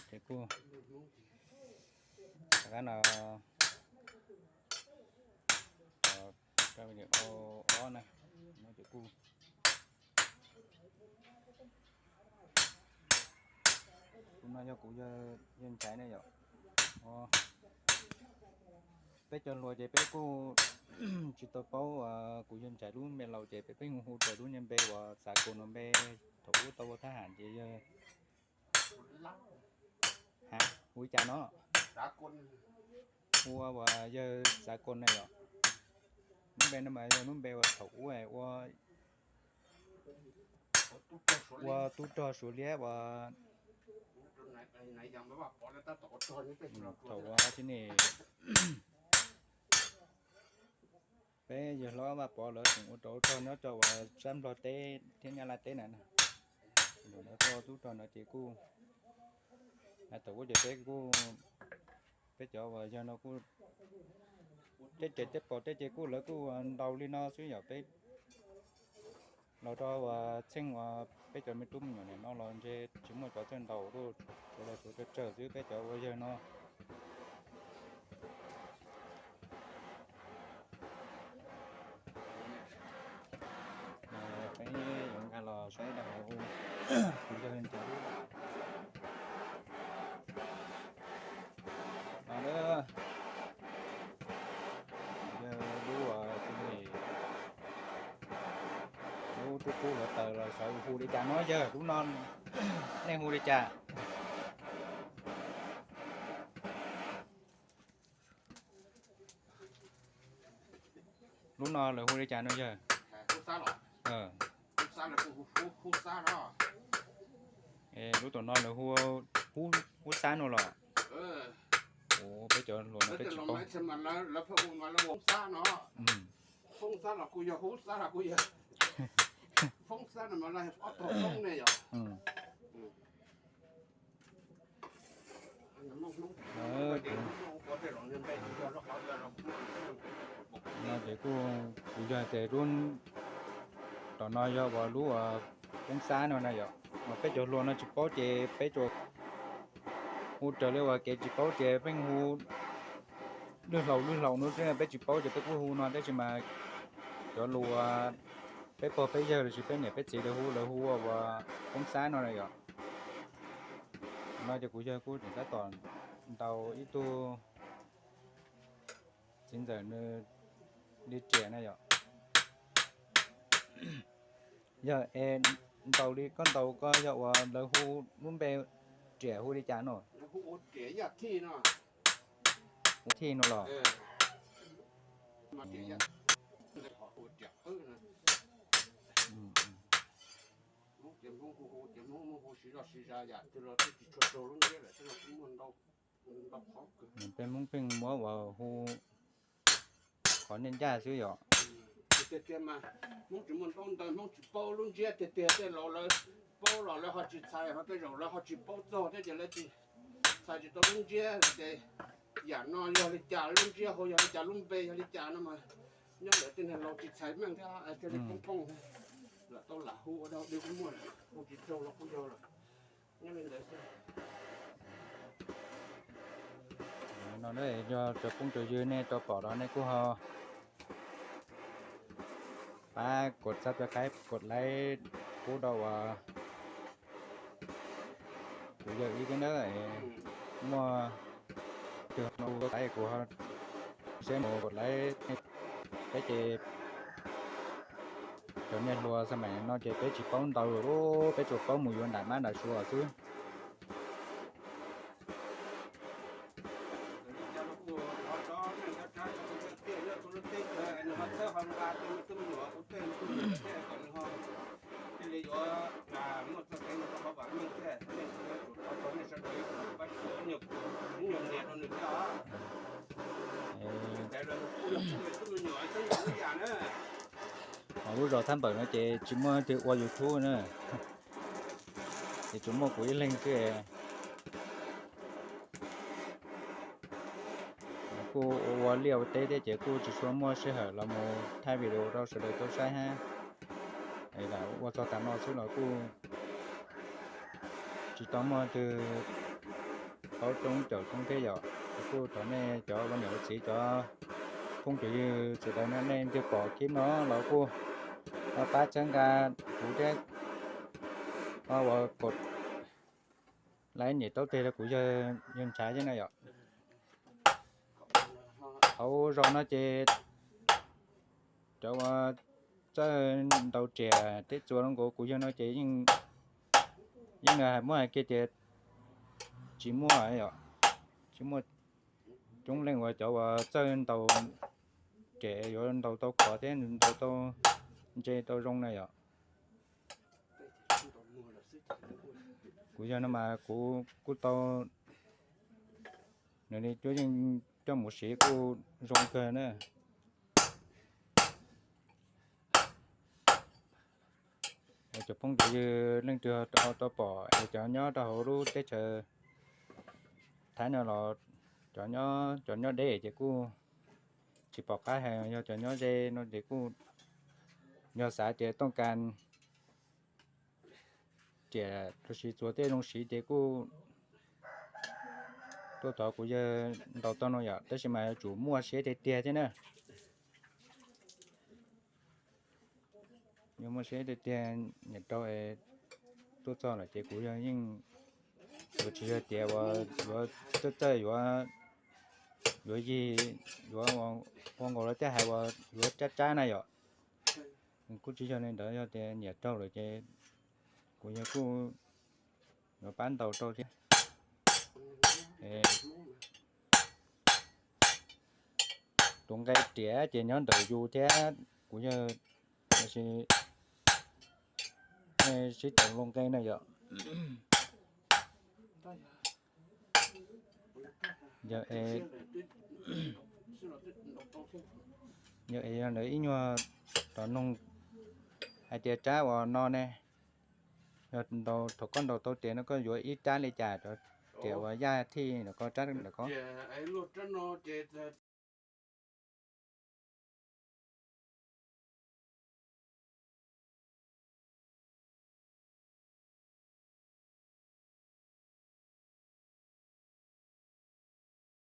Ces kuj rov qab no, o, kab video ob na, no ces kuj, kuv no yog kuv yawg Nchaiv ne yom. Peb cov hluas ces peb kuj tsis tau paub kuv yawg Nchaiv lub npe laus ces peb pheej hu raws lub niag npe uas xav kos no npe thaum ub tau ua thab ham ces yawg, ha, hu li cas no? Hu ua yawg xav kos na yom. Lub npe no mas yog lub npe uas thaum ub ua, ua tub rog Suav liab uas thaum ub tib ne peb yawg hlob Vaj Pov lawv tseem ua rau ub rog nyob rau uas sab Nplog teb thiab Nyab Laj teb na. Lawv tuaj ua tub rog no ces kuj, thaum ub ces peb kuj, peb cov uas yawg no kuj, tej ces tej pom tej ces kuj lawv kuj ua ntaus li no xwb yom. Peb los rau uas txheej uas peb cov me tub me nyuam nim no los ntshe tsis muaj cov txawj ntaus, sawv daws tshuav tsawg tsawg xwb peb cov uas yawg no. Peb yuav nkag los saib rau hauv kuv yawg Nchaiv lub no na. Yawg lub, lub tub tub lawv taws los xyov hu li cas no yawg, lub no nej hu li cas? Lub no lawv hu li cas no yawg? Lub tom no lawv hu hub xab no los? Peb cov hluas no peb tsis paub. No ces kuj, kuv yog tias lub tom no yog uas lub uas poob xab no na yom, mas peb cov hluas no tsis paub ces peb tsuas hu raws li uas kev tsis paub ces pheej hu lwj hlau lwj hlau no xwb, peb tsis paub ces peb kuj hu no tab sis mas cov lus peb pog peb yawg los sis peb niam peb txiv lawv hu, lawv hu ua poob xab no na yom. No ces kuv yawg kuj tseem tab tom ntaus ib tug txiv ntxawm nws li riam na yom. Yog es ntaus li koj ntaus ko yog uas lawv hu lub npe riam hu li cas no? Hu thij no los? Peb Hmoob pheej muab uas hu qhov ncaj ncaj xwb yom. Tiag tiag mas Hmoob tsis muaj ntaub ntawv, Hmoob tsis paub lub ntsiab tiag tiag, tej laus lawv paub los lawv ho tsis txhais, ho tej zaum lawv ho tsis paub txog thiab ces lawv tsis txhais tsis tau lub ntsiab ces yam no yog li cas, lub ntsiab hauv yog li cas, lub npe yog li cas no mas nyob ntawm tej niag laus tsis txhais meej thiab thiaj li poob poob thiab. Lam tau lam hu ua dog dig kuj muaj, hu tsis raug los kuj yog lawm. Nyob li ntawd xwb. No yog cov phooj cov ywg nej tau pom los nej kuj ho pab kos subscribe kos like pub rau uas kuv yawg ib thiab na. Muaj tus no kuv ho seb mus kos like peb ces cov niag hluas xa maim no ces peb tsis paub ntau, peb tsuas paub mus yuav nram mab nram suav xwb. Hauv lub zos Thab Npawm no ces tsis muaj leej twg ua YouTube na, ces tsuas muaj kuv ib leeg xwb. Kuj ua ua liaj ua teb thiab ces kuj tsis tshua muaj sij hawm los mus thaij video rau sawv daws tau saib hab. Ua txog tas no xwb los kuj tsis tau muaj leej twg paub coob caum coob thiab yom. Kuj thov nej cov ua niam ua txiv cov phooj cov ywg sawv daws no nej twg pom clip no los kuj pab txhawb nqa kuv thiab, ua kom laiv niam taub teg rau kuv yawg ntshav thiab na yom. Hauv zos no ces cov uas txawj ntaus riam thiab txuas zoo nkaus kuv yawg no ces yeej muab hais kiag tias tsis muaj, tsis muaj coob leej uas cov uas txawj ntaus riam yuav ntaus tau khov thiab ntaus tau ntse tau zoo na yom. Kuv yawg no mas kuv kuj tau, nws li cuab yeej coj mus siv kuj zoo kawg na. Cov phooj cov ywg leej twg tau pom es cov nyob rau hauv lub teb chaws Thaib no los, cov nyob deb ces kuj tsis pom qab hais, yog cov nyob ze no ces kuj, yog xav tias tooj kas riam los sis txuas tej zoo siv ces kuj tuaj thov kuv yawg ntaus tau no yom, tab sis mas yuav tsum muaj siab tiag tiag thiab na. Yog muaj siab tiag tiag, niam rau es tuaj txog lawm ces kuv yawg yeej, yuav tsis yog tias uas yuav txawj txawj yuav, yuav yig, yuav ua nkaus los thiaj hais uas yuav tsab tsab na yom. Kuj tsis yog li ntawd, yog tias niam raug lawm ces kuv yawg kuj yuav pab ntaus rau thiab. Tus nqe riam ces nyob ntawm yus thiab kuv yawg, sib tau lub nqe na yom. Yog es, yog es yog lawv ib nyuag los nug hais tias tsab uas no ne, yog thaum koj ntaus tau riam no koj yuav ib rab li cas, cov riam uas yaj thij ntawm ko, tsab ntawm ko.